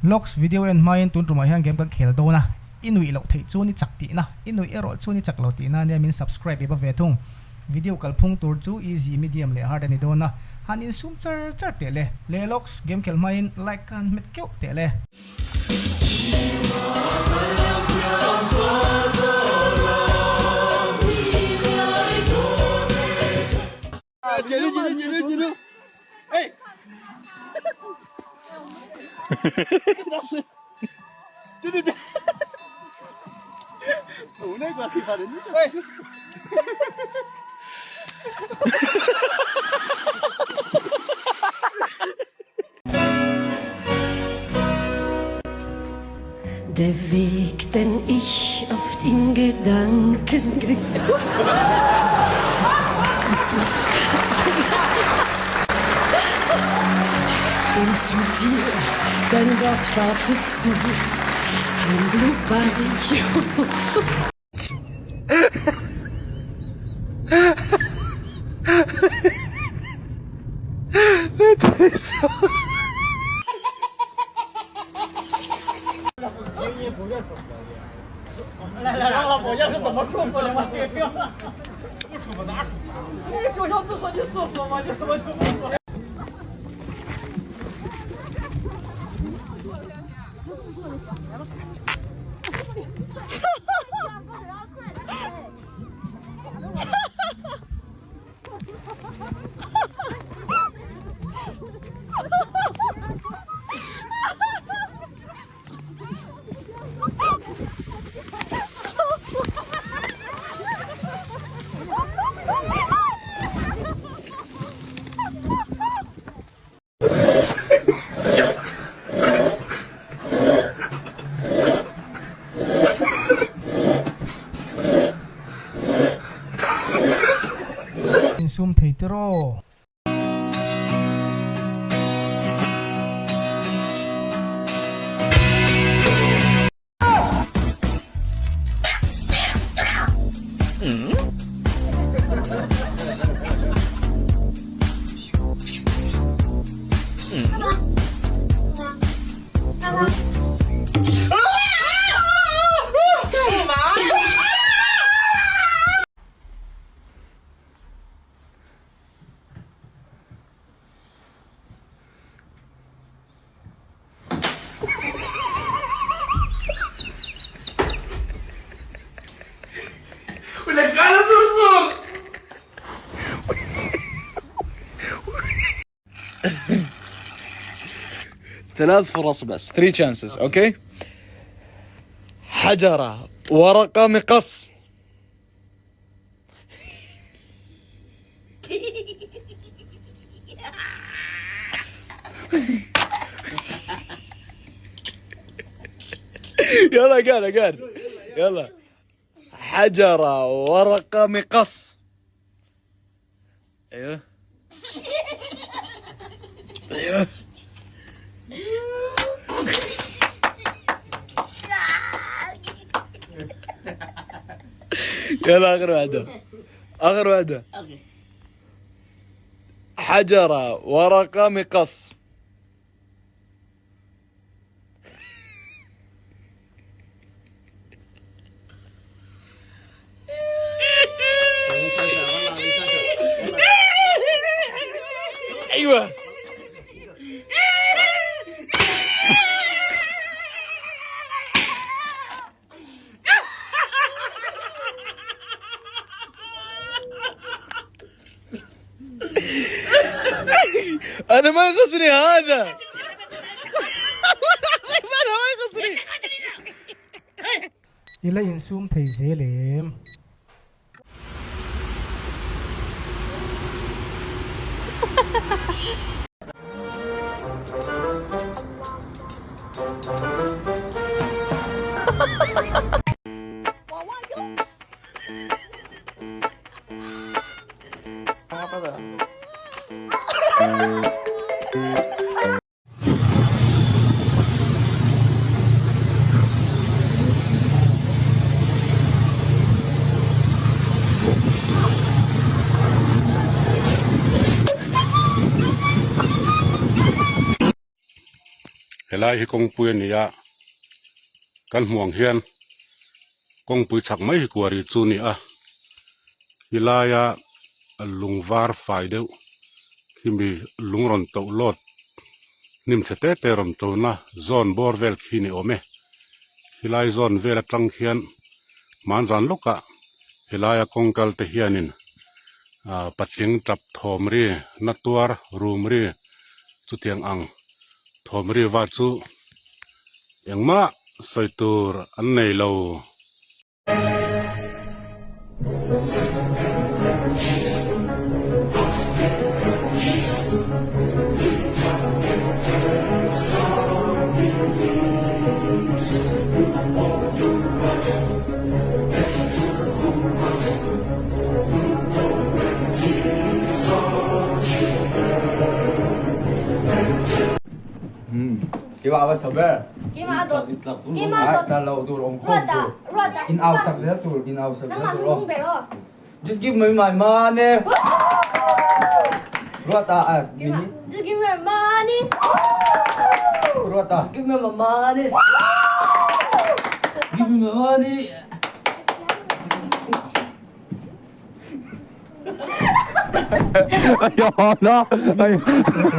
Logs video en hmain tun tumah hian game kan khel dawn a, i nuih loh theih chuan i chak tihna, i nuih erawh chuan i chak lo tihna ania min subscribe i va ve thung. Video kalphung tur chu easy, medium leh hard a ni dawn a, han insum char char teh le. Le logs game khelh hmain like ka han hmet keuh teh le. Der Weg, den ich oft in Gedanken ging. Und zu dir, denn dort wartest du, ein Blutbeich. Insum thei tiraw. ولك انا صرصور. ثلاث فرص بس 3 chances okay حجرة ورقة مقص. يلا قال قال يلا حجرة ورقة مقص. ايوه ايوه يلا اخر واحدة اخر واحدة حجرة ورقة مقص. ايوه انا ما يخصني هذا انا ما يخصني. I la insum thei zel em? Helai hi kawngpui a ni a, kan hmuh ang hian kawngpui chhak mai hi quarry chu a ni a, helaia lung var fai deuh khimi lung rawn toh lawt hnim chhe te te rawn tona zawn bawr vel khi ni awm e, helai zawn vel atang khian hmanzan lawkah helaia kawng kal te hianin ah patling tap thawm ri na tuar rum ri chutiang ang thawm ri va chu engmah sawi tur an nei lo. Keimah a va sa ber. Keimah a dawt. Keimah a dawt. Tla lo tur awm khawm tur. In au sak zel tur, in au sak zel tur aw. Just give me my money. Ruata as mini. Just give me my money. Ruata. Give me my money. Give me my money.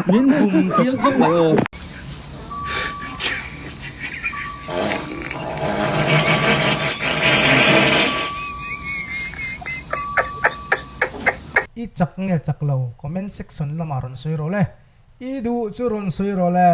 Min bum chiang khawp mai aw. I chak nge chak lo comment section lamah rawn sawi rawh le. I duh chu rawn sawi rawh le.